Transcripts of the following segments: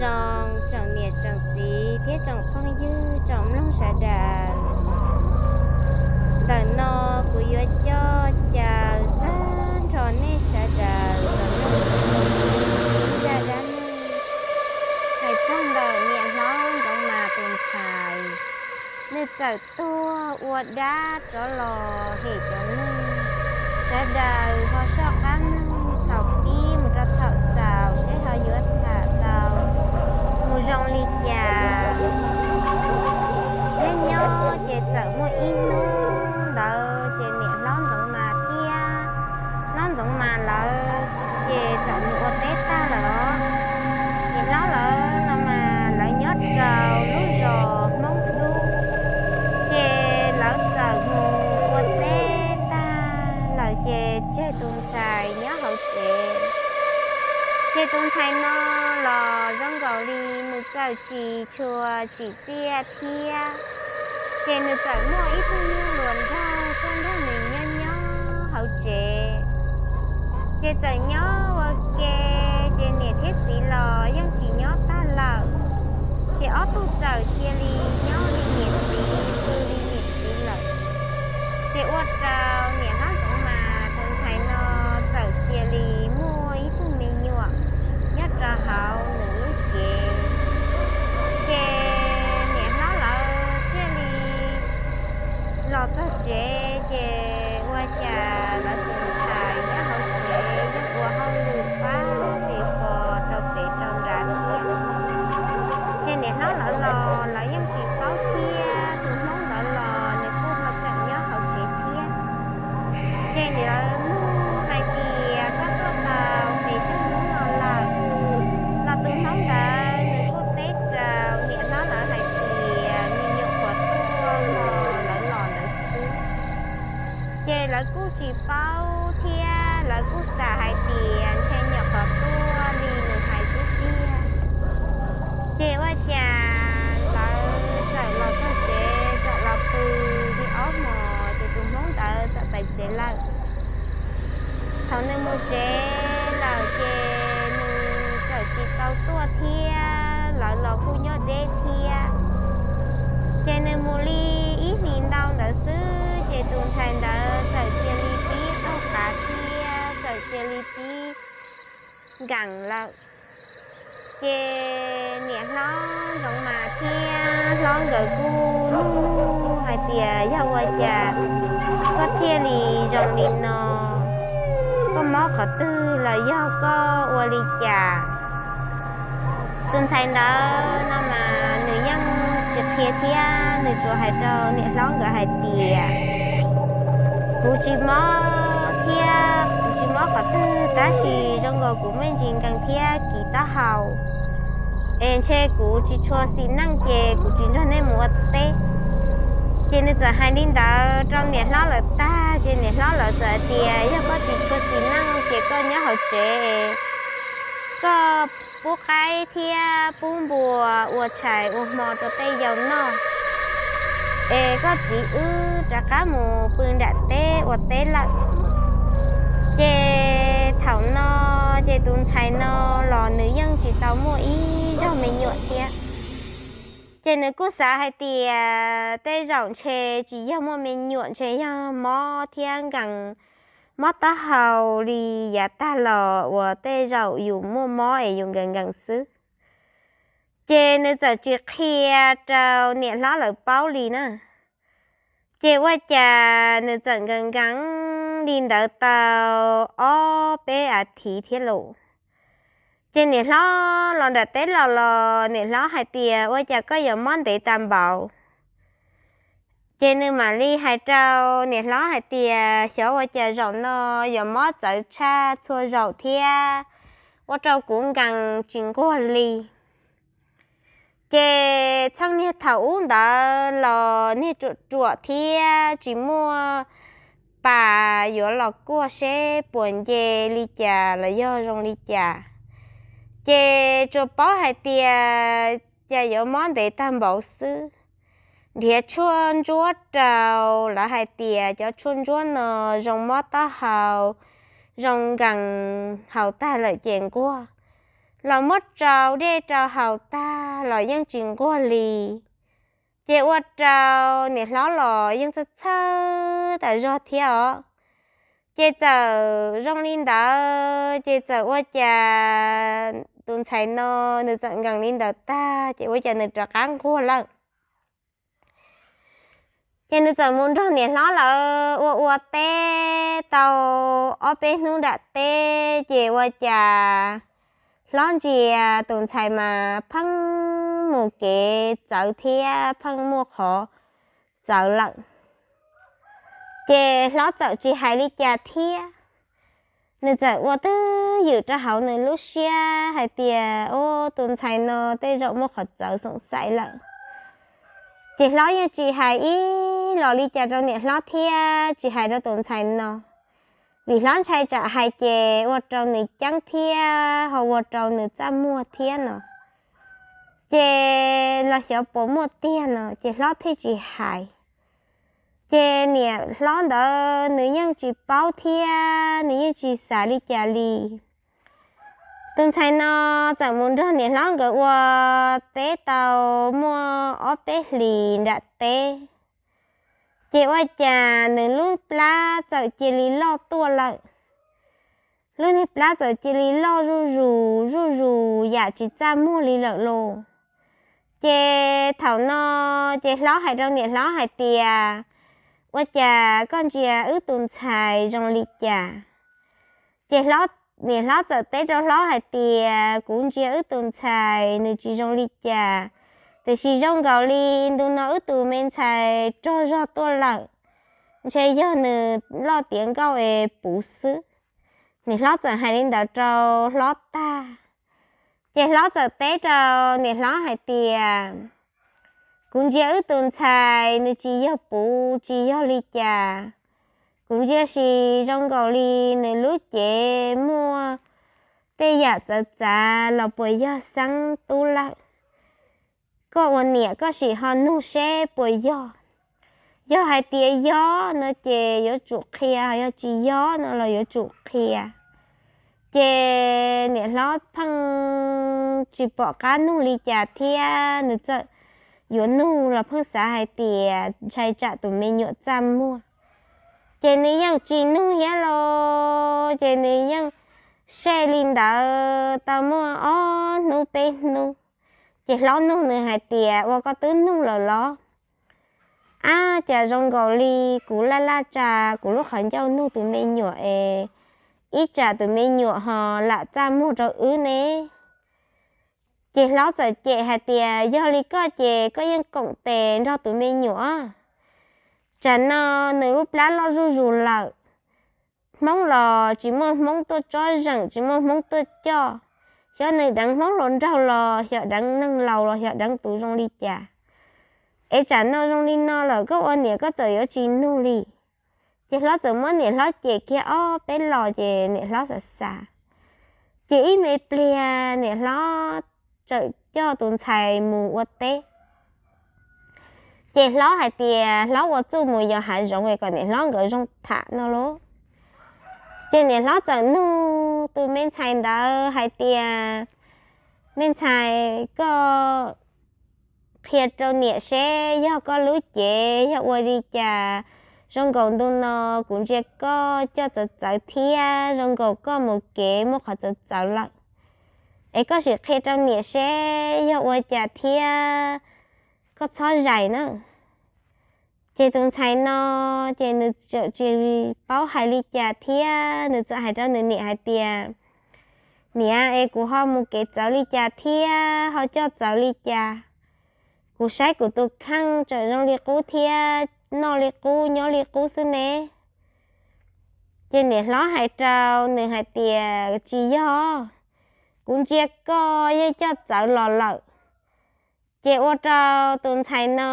Zoo tsoom niam tsoom txiv thiab tsoom phooj ywg tsoom mloog sawv daws, ntawm no kuv yuav coj caw tag nrho nej sawv daws los mloog zaj dab neeg hais txog ntawm niam hlob Ntxoov Mas tus ntxhais, nws txawm tuag ua dab rov los hem cov neeg. Sawv daws ho soj qab mloog thaum pib mus rau thaum xaus seb ho yuav tham tau mus zoo li cas. Nyob nyob ces txawm muaj ib hnub ntawd ces niam hlob Ntxoov Mas thiab hlob Ntxoov Mas lawv ces txawm mus ua teb tag lawm os. Niam hlob lawv no mas lawv nyob rau lub zos Hmoob Dub, ces lawv txawm mus ua teb tag lawm ces tseg tus ntxhais nyob hauv tsev. Ces tus ntxhais no los zoo nkaus li nws txawm tsis tshua tsim txiaj thiab, ces nws txawm muaj ib tug nyuj luas nraug tuaj nrog nws nyob nyob hauv tsev. Ces txawm nyob ua ke, ces niam thiab txiv los yeej tsis nyob tag lawm, ces ob tug txawm cia li nyob li niam txiv xws li niam txiv lawm. Ces ua rau niam hlob Ntxoov Mas tus ntxhais no txawm cia li muaj ib tug me nyuam nyob rau hauv nws lub cev. Ces niam hlob lawv thiaj li los txog tsev, ces ua cas lawv tus ntxhais nyob hauv tsev yeej ua hauj lwm pab tes pos rau pem rau nrad thiab. Ces niam hlob lawv los lawv yeej tsis paub thiab, tus hmoob ntawd los nws kuj ho tseem nyob hauv tsev thiab. Ces niam lawv nug hais tias koj tuaj tau pes tsawg hnub no lawm? Los tus hmoob ntawd nws kuj teb rau niam hlob lawv hais tias me nyuam qhuav tuaj los lawv los ntawd xwb. Ces lawv kuj tsis paub thiab lawv kuj xav hais tias ntshe nyuam qhuav tuaj li nws hais xwb tiag. Ces ua cas lawv txawm los txog tsev txawm los pw li ob hmos ces tus hmoob ntawd txawm pais tsev lawm. Thaum nws mus tsev lawm ces nws txawm tsis tau tuaj thiab, lawv los kuj nyob deb thiab. Ces nws mus li ib hlis ntau ntawd xwb ces tus ntxhais ntawd txawm cia li pib qaug qav thiab txawm cia li pib nkees lawm. Ces niam hlob Ntxoov Mas thiab hlob nkawd kuj nug hais tias yog ua cas koj thiaj li zoo li no, koj mob qhov twg los yog koj ua li cas? Tus ntxhais ntawd no mas nws yeej tsis qhia thiab, nws tsuas hais rau niam hlob nkawd hais tias kuv tsis mob thiab kuv tsis mob qhov twg tab sis zoo nkaus kuv me ntsis nkees thiab kiv taub hau, es ntshe kuv tsis tshua xis neej ces kuv tsis nrog nej mus ua teb. Ces nws txawm hais li ntawd rau niam hlob lawv tag ces niam hlob lawv txawm hais tias yog koj tsis tshua xis neej ces koj nyob hauv tsev, koj pub qaib thiab pub npua ua tshais ua hmo rau tej yau noj, es koj txiv wb rov qab mus pw nram teb ua teb lawm. Ces thaum no ces tus ntxhais no los nws yeej tsis tau muaj ib zaug me nyuam thiab. Ces nws kuj xav hais tias tej zaum ntshe tsis yog muaj me nyuam, ntshe yog mob thiab nkees, mob taub hau li yav tag los uas tej zaum yus muaj mob es yus nkees nkees xwb. Ces nws txawm tsis qhia rau niam hlob lawv paub li na. Ces ua cas nws txawm nkees nkees li ntawd tau ob peb as thiv thiab lauj. Ces niam hlob los nram teb los los niam hlob hais tias ua cas koj yuav mob ntev tag npaum? Ces nws mam li hais rau niam hlob hais tias xyov ua cas zaum no yuav mob txawv tshaj txhua zaum thiab ua rau kuv nkees tsis nquag li. Ces txheej niag thaum ub ntawd los niag ruam ruam thiab tsis muaj pas yuav los kuaj seb puas nce li cas los yog zoo li cas. Ces tsuas paub hais tias cas yuav mob ntev tag npaum xwb. Nrhiav tshuaj ntsuab rau, lawv hais tias cov tshuaj ntsuab no zoo mob taub hau, zoo nkees, haus tag lawm ces nquag. los muab rau dej rau haus tag los yeej tsis nquag li. Ces ua rau niam hlob los yeej txhawj txhawj tas zog thiab os. Ces txawm zoo li ntawd ces txawm ua cas tus ntxhais no nws txawm nkees li ntawd tag ces ua cas nws rov qab nquag lawm. Ces nws txawm mus nrog niam hlob lawv ua ua teb tau ob peb hnub nram teb ces ua cas hlob ntsia tus ntxhais mas pheej mus kev txawv thiab pheej muaj qhov txawv lawm. Ces hlob txawm tsis hais li cas thiab. Nws txawm ua twj ywm rau hauv nws lub siab hais tias, Ub, tus ntxhais no tej zaum muaj qhov txawv xoom xaiv lawm. Ces hlob yeej tsis hais ib los li cas rau niam hlob thiab tsis hais rau tus ntxhais no, vim hlob ntshai tsam hais ces ua rau nws ceeb thiab ho ua rau nws txaj muag thiab no. Ces los xyov puas muaj tiag no ces hlob thiaj tsis hais. Ces niam hlob ntawd nws yeej tsis paub thiab nws yeej tsis xav li cas li. Tus ntxhais no txawm mus nrog niam hlob nkawd ua teb tau muaj ob peb hlis nram teb, ces ua cas nws lub plab txawm cia li loj tuaj lawm. Lub niag plab txawm cia li loj zuj zus zuj zus yam tsis txaj muag li lawm lauj. Ces thaum no ces hlob hais rau niam hlob hais tias, Ua cas koj ntsia wb tus ntxhais zoo li cas? Ces niam hlob txawm teb rau hlob hais tias, Kuv ntsia wb tus ntxhais nws tsis zoo li cas, tiam sis zoo nkaus li ntu no wb tus me ntxhais rog zog tuaj lawm, ntshe yog nws loj tiav nkauj es puv xwb. Niam hlob txawm hais li ntawd rau hlob tag, ces hlob txawm teb rau niam hlob hais tias, Kuv ntsia wb tus ntxhais nws tsis yog puv tsis yog li cas, kuv ntsia sis zoo nkaus li nws lub cev muaj tej yam txawv txav los puas yog xeeb tub lawm. Koj ua niam koj sim ho nug seb puas yog. Yog hais tias yog no ces yuav tsum qhia, yog tsis yog no los yuav tsum qhia. Ces niam hlob pheej tsis pom qab nug li cas thiab nws txawm yuav nug los pheej xav hais tias ntshai tsam tus me nyuam txaj muag. Ces nws yeej tsis nug thiab los ces nws yeej sej li ntawd tau muaj ob hnub peb hnub. Ces hlob nug nws hais tias, Ua koj twb nug lawm los? Ab, cas zoo nkaus li kuv laj laj tsa kuv lub qhov ncauj nug tus me nyuam es ib tsam tus me nyuam ho lam txaj muag rau wb ne. Ces hlob txawm cem hais tias, Yog li koj ces koj yeej koom tes nrog tus me nyuam. Tsam no nws lub plab loj zuj zus lawm, Hmoob los tsis muaj Hmoob tuaj tsob zeem, tsis muaj Hmoob tuaj coj. Xyov nws deev Hmoob hluas nraug los xyov deev neeg laus los xyov deev tus zoo li cas. Es tsam no zoo li no lawm koj ua niam koj txawm yuav tsis nug li. Ces hlob txawm muab niam hlob cem kiag ob peb los ces niam hlob xav xav. Ces ib me pliag niam hlob txawm coj tus ntxhais mus ua teb. Ces hlob hais tias hlob ua txuj mus yos hav zoov es kom niam hlob nkawd zoo tham no lauj. Ces niam hlob txawm nug tus me ntxhais ntawd hais tias, Me ntxhais, koj qhia rau niam seb yog koj lub cev yog ua li cas, zoo nkaus ntu no kuv ntsia koj coj txawv txawv thiab zoo nkaus koj mus kev muaj qhov txawv txawv lawm. Es koj sim qhia rau niam seb yog ua cas thiab, koj txhob zais na. Ces tus ntxhais no ces nws txawm tsis paub hais li cas thiab nws txawm hais rau nws niam hais tias, Niam, es kuv ho mus kev txawv li cas thiab ho coj txawv li cas? Kuv saib kuv tus kheej tseem zoo li qub thiab noj li qub nyob li qub xwb ne. Ces niam hlob hais rau nws hais tias, Tsis yog, kuv ntsia koj yeej coj txawv los lawm. Ces ua rau tus ntxhais no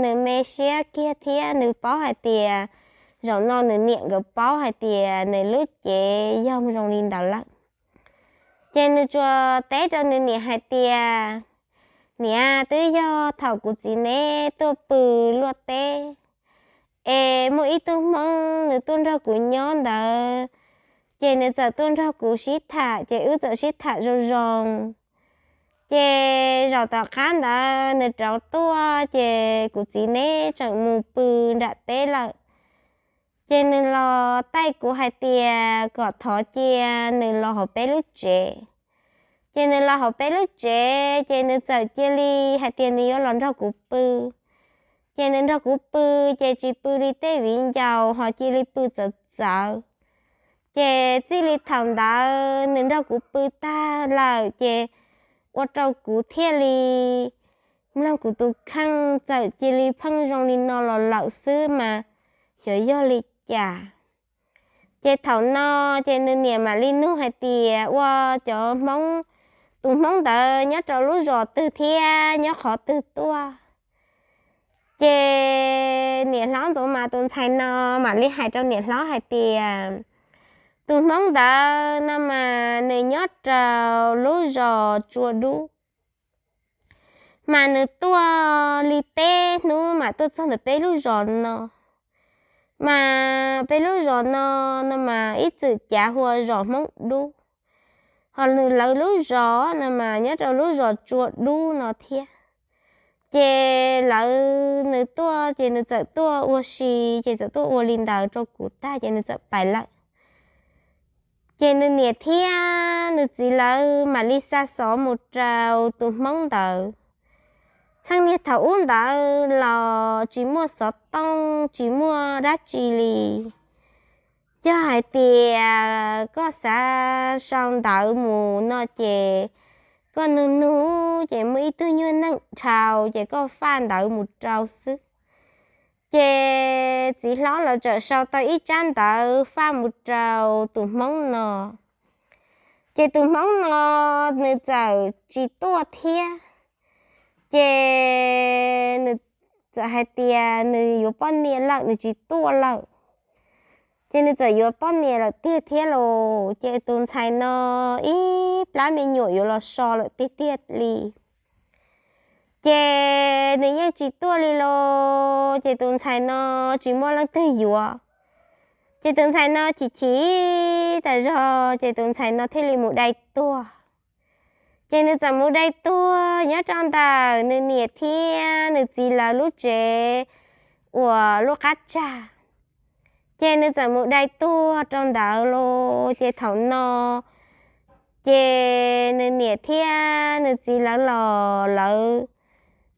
nws me siab kiag thiab nws paub hais tias zaum no nws niam nkawd paub hais tias nws lub cev yog zoo li ntawd lawm. Ces nws tsuas teb rau nws niam hais tias, Niam, twb yog thaum kuv txiv neb tuaj pw luaj teb, es muaj ib tug Hmoob nws tuaj nrog kuv nyob ntawd, Ces nws txawm tuaj nrog kuv sib tham, ces wb txawm sib tham zoo zoo. Ces zaum tom qab ntawd nws rov tuaj, ces kuv txiv neb tseem mus pw nram teb lawm. Ces nws los taij kuv hais tias kom thov cia nws los hauv peb lub tsev. Ces nws los hauv peb lub tsev, ces nws txawm cia li hais tias nws yuav los nrog kuv pw. Ces nws nrog kuv pw, ces tsis pw li tej viv ncaus, ho cia li pw txawv txawv. Ces txij li thaum ntawd nws nrog kuv pw tag lawm, ces ua rau kuv thiaj li mloog kuv tus kheej txawm cia li pheej zoo li no los lawm xwb mas xyov yog li cas. Ces thaum no, ces nws niam mam li nug hais tias ua cov Hmoob, tus Hmoob ntawd nyob rau lub zos twg thiab nyob qhov twg tuaj. Ces niam hlob Ntxoov Mas tus ntxhais no mam li hais rau niam hlob hais tias tus Hmoob ntawd no mas nws nyob rau lub zos Tsua Dub. Mas nws tuaj li peb hnub mas tuaj txog ntawm peb lub zos no. Mas peb lub zos no, no mas ib txwm cav hu ua zos Hmoob Dub. Ho nws lawv lub zos no mas nyob rau lub zos Tsua Dub no thiab. Ces lawv, nws tuaj ces nws txawm tuaj ua si, ces txawm tuaj ua li ntawd rau kuv tag ces nws txawm pais lawm. Ces nws niam thiab nws txiv lawv mam li xa xov mus rau tus Hmoob ntawd. Txheej niag thaum ub ntawd los tsis muaj xov tooj, tsis muaj dab tsi li. Yog hais tias koj xav sau ntawv mus no ces koj nug nug ces muaj ib tug nyuag neeg dhau ces koj faj ntawv mus rau xwb. Ces txiv hlob lawv txawm sau tau ib tsab ntawv faj mus rau tus Hmoob no. Ces tus Hmoob no nws txawm tsis tuaj thiab. Ces nws txawm hais tias nws yuav poj niam lawm, nws tsis tuaj lawm. Ces nws txawm yuav poj niam lawm tiag thiab los, ces tus ntxhais no ib plab me nyuam yuav los so lawm tiag tiag li. Ces nws yeej tsis tuaj li los, ces tus ntxhais no tsis muaj leej twg yuav. Ces tus ntxhais no chim chim tas zog, ces tus ntxhais no thiaj li mus dai tuag. Ces nws txawm mus dai tuag nyob rau ntawm nws niam thiab nws txiv lawv lub tsev uas lub qab tsag. Ces nws txawm mus dai tuag rau ntawd los, ces thaum no ces nws niam thiab nws txiv lawv los lawv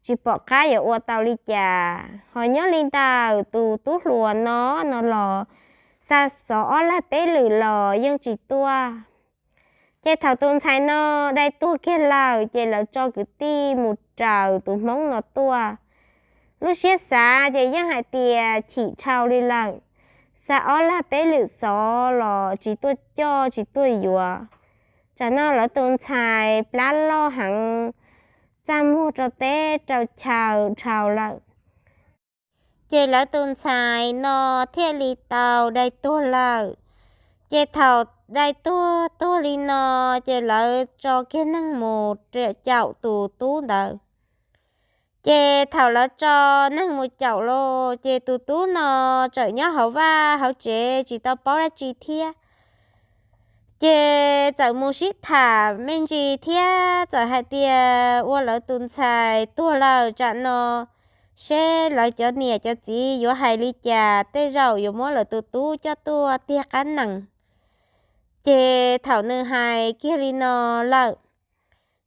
tsis pom qab yuav ua tau li cas. Ho nyob li ntawm tus tub hluas no, no los xa xov ob lag peb lwm los yeej tsis tuaj. Ces thaum tus ntxhais no dai tuag kiag lawm, ces lawv tso kwv tij mus raws tus Hmoob no tuaj. Lub siab xav ces yeej hais tias chim dhau li lawm, xa ob lag peb lwm xov los tsis tuaj coj tsis tuaj yuav. Tsam no lawv tus ntxhais plab loj heev, txaj muag rau teb rau chaw dhau lawm. Ces lawv tus ntxhais no thiaj li tau dai tuag lawm. Ces thaum dai tuag tuag li no, ces lawv tso kiag neeg mus caum tus tub ntawd. Ces thaum lawv tso neeg mus caum los, ces tus tub no tseem nyob hauv vaj hauv tsev tsis tau paub dab tsi thiab. Ces txawm mus sib tham me ntsis thiab txawm hais tias ua lawv tus ntxhais tuag lawm tsam no, seb lawv cov niam cov txiv yuav hais li cas, tej zaum yuav muab lawv tus tub coj tuaj tiag qab nees. Ces thaum nws hais kiag li no lawm,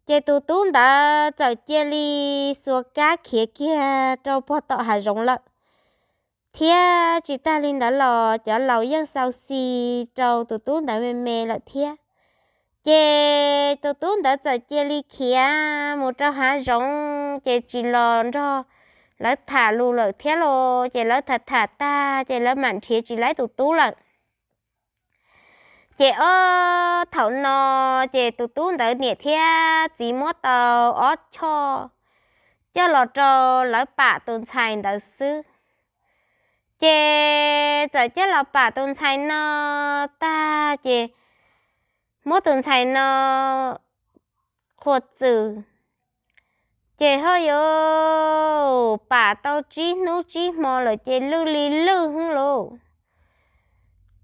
ces tus tub ntawd txawm cia li xuas kab khiav kiag rau pog tom hav zoov lawm, thiab tsis tag li ntawd los cov laus yeej xau xi rau tus tub ntawd me me lawm thiab. Ces tus tub ntawd txawm cia li khiav mus rau hav zoov, ces tsis los nrog lawv tham lus lawm thiab los, ces lawv tham tham tag ces lawv mam nrhiav tsis laib tus tub lawm. Ces ob thaum no, ces tus tub ntawd niam thiab txiv muab tau ob choj coj los rau lawv pam tus ntxhais ntawd xwb. Ces txawm coj los pam tus ntxhais no tag, ces muab tus ntxhais no qhuas txwm. Ces ho yuav pam tau tsib hnub tsib hmo lawm ces lwj li lwj hwb lauj.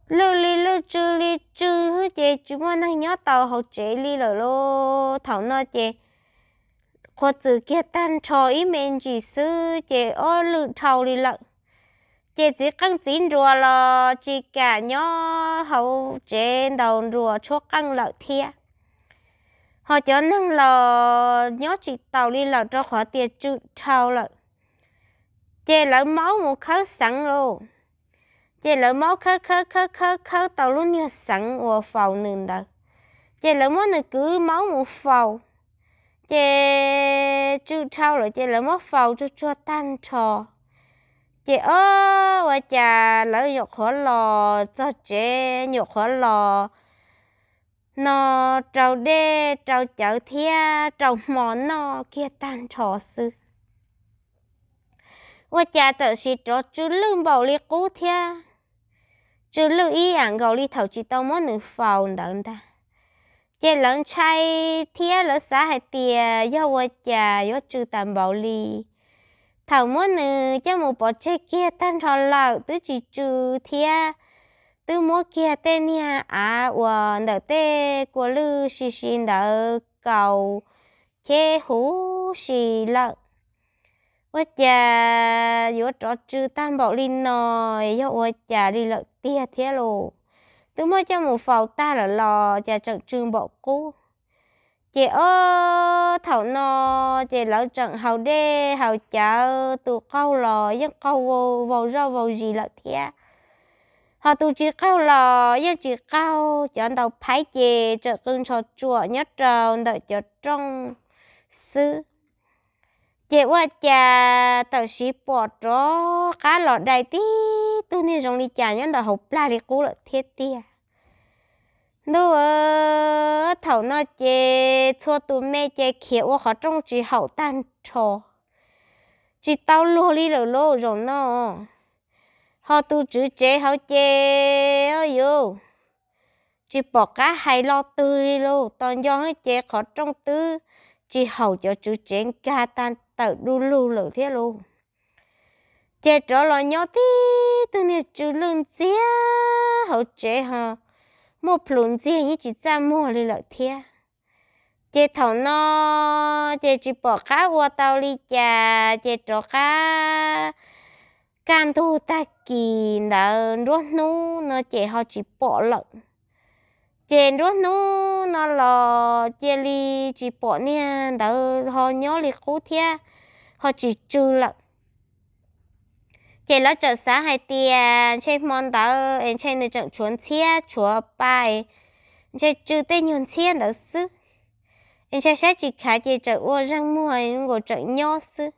lwj li lwj tsw li tsw ces tsis muaj neeg nyob tau hauv tsev li lawm lauj. Thaum no ces qhuav txwm kiag tag nrho ib me ntsis xwb ces ob lwj dhau li lawm. Ces txiv qeej txiv nruas los tsis kam nyob hauv tsev ntaus nruas tshuab qeej lawm thiab. Ho cov neeg los nyob tsis taus li lawm rau qhov tias tsw dhau lawm. Ces lawv maub mus khawb xeev lauj. Ces lawv maub khawb khawb khawb khawb khawb tau lub niag xeev uas faus nws ntawd. Ces lawv muab nws kwv maub mus faus. Ces tsw dhau lawm ces lawv muab faus tsuag tsuag tag nrho. Ces ob ua cas lawv nyuam qhuav los txog tsev nyuam qhuav los no rau dej rau cawv thiab rau hmo noj kiag tag nrho xwb. Ua cas tam sim rov tsw lwj npaum li qub thiab, tsw lwj ib yam nkaus li thaum tsis tau muab nws faus ntawd ntag. Ces lawv ntshai thiab lawv xav hais tias yog ua cas yuav tsw tas npaum li. Thaum muab nws coj mus pov tseg kiag tag nrho lawm twb tsis tsw thiab, twb muab kiag tej niag av uas ntawm tej kua lwj si si ntawd kaus cheb huv si lawm. Ua cas yuav rov tsw tag npaum li no, yog ua cas li lawm tiag thiab lauj? Twb muab coj mus faus tag lawm los cas tseem tsw npaum qub. Ces ob thaum no ces lawv tseem haus dej haus cawv, tus qaug los yeej qaug vau zoj vau zis lawm thiab. Ho tus tsis qaug los yeej tsis qaug, cov ntaus phaib ces tseem qw ntsho tsuam nyob rau ntawm cov rooj xwb. Ces ua cas tam sim pom rov qab los dai tib tug niag zoo li cas nyob ntawm hauv plag li qub lawm thiab tiag. Ntuj, thaum no ces txhua tus me ces khiav ua qhov rooj tsis haum tag nrho, tsis tau luag li lawm lauj zaum no. Ho tus tswv tsev hauv ces yuav tsis pom qab hais lo twg li lauj, tos nco ces qhov rooj twb tsis haum cov tswv tsev nkag tag tawm du lug lawm thiab lauj. Ces rov los nyob tib tug niag tsw lwj ntxiag hauv tsev ho muaj plhus ntxiag yeej tsis txaj muag li lawm thiab. Ces thaum no ces tsis pom qab ua tau li cas ces rov qab kaj ntug tag kis ntawd nruab hnub no ces ho tsis pom lawm. Ces nruab hnub no los cia li tsis pom niag ntawd ho nyob li qub thiab, ho tsis tsw lawm. Ces lawv txawm xav hais tias ntshe hmo ntawd es ntshe nws tseem tshuav ntxhiab tshuav pa, ntshe tsw tej nyuag ntxhiab ntawd xwb, es ntshe saib tsis khav ces tseem ua zeeg muag nkaus tseem nyob xwb.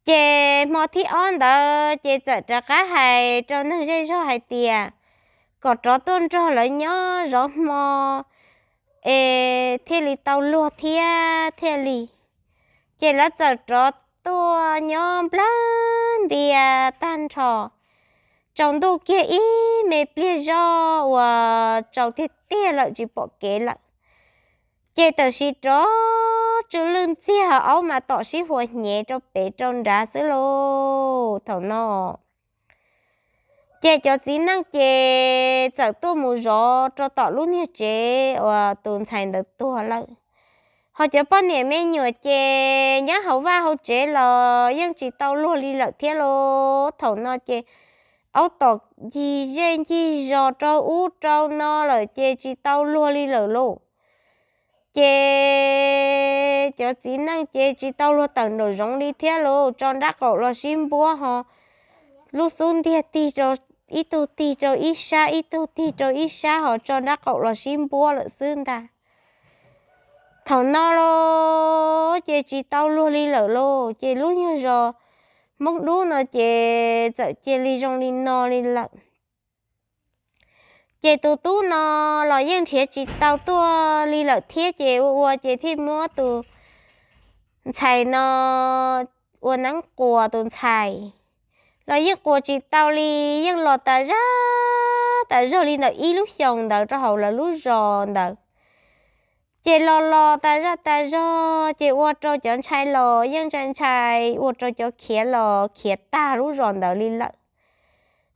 Ces hmo thib ob ntawd ces txawm rov qab hais rau neeg zej zog hais tias kom rov tuaj nrog lawv nyob zov hmo es thiaj li tau luag thiab thiaj li. Ces lawv txawm rov tuaj nyob nplawg ntia tag nrho, tsaus ntuj kiag ib me pliag zoj uas tsaus tiag tiag lawm tsis pom kev lawm. Ces tam sim rov tsw lwj ntxiag ho aub mas tom sib huas hnyev rau pem rau nrad xwb lauj thaum no. Ces cov txiv neej ces txawm tuaj mus zov rau tom lub niag tsev uas tus ntxhais ntawd tuag lawm. Ho cov poj niam me nyuam ces nyob hauv vaj hauv tsev los yeej tsis tau luag li lawm thiab lauj thaum no ces aub tom ncig zej ncig zos rau ub rau no lawm ces tsis tau luag li lawm lauj. Ces cov txiv neej ces tsis tau luag tawm nraum zoov li thiab lauj, tso nrab qaum los sib npuab ho lub xub ntiag tig rau ib tug tig rau ib sab ib tug tig rau ib sab ho tso nrab qaum los sib npuab lawm xwb ntag. Thaum no los ces tsis tau luag li lawm lauj, ces lub nyuag zos Hmoob Dub no ces txawm cia li zoo li no li lawm. Ces tus tub no los yeej nrhiav tsis tau tuaj li lawm thiab ces ua ua ces thiaj muab tus ntxhais no ua neeb quas tus ntxhais los yeej quas tsis tau li, yeej los tas zog tas zog li ntawm ib lub xyoos ntawd rau hauv lawv lub zos ntawd. Ces los los tas zog tas zog ces ua rau cov ntshai los yeej ntshai ntshai, ua rau cov khiav los khiav tag lub zos ntawd li lawm.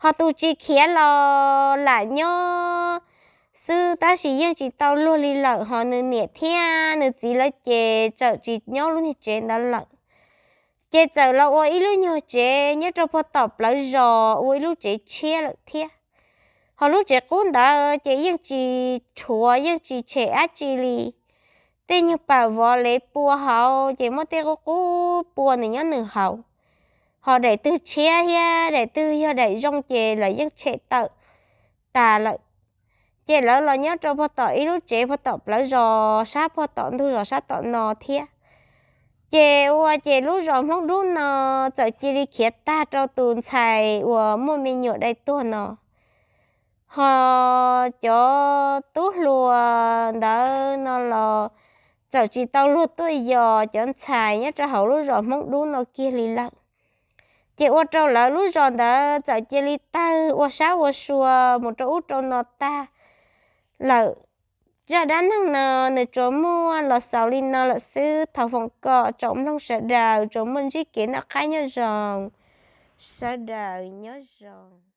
Ho tus tsis khiav los lam nyob xwb tab sis yeej tsis tau luag li lawm, ho nws niam thiab nws txiv lawv ces txawm tsis nyob lub niag tsev ntawd lawm. Ces txawm los ua ib lub nyuag tsev nyob rau puag tom plawv zos ua ib lub tsev tshiab lawm thiab. Ho lub tsev qub ntawd ces yeej tsis rhuav yeej tsis tshem dab tsi li. Tej nyuag pam vov lev pua hauv ces muab tej qub qub pua nws nyob nws hauv. Ho daim twg tshiab thiab daim twg yog daim zoo ces lawv yeej tshem tawm tas lawm. Ces lawv los nyob rau puag tom ib lub tsev puag tom plawv zos sab puag tom ntug zos sab tom no thiab. Ces ua ces lub zos Hmoob Dub no txawm cia li khiav tag rau tus ntxhais uas muaj me nyuam dai tuag no. Ho cov tub hluas ntawd no los txawm tsis tau luag tuaj yos cov ntxhais nyob rau hauv lub zos Hmoob Dub no kiag li lawm. Ces ua rau lawv lub zos ntawd txawm cia li tawg ua sab ua sua mus rau ub rau no tag lawm. Zaj dab neeg no nws tsuas muaj los xaus li no lawm xwb, thov foom kom tsoom mloog sawv daws tsuas muaj ntsib kev noj qab nyob zoo, sawv daws nyob zoo.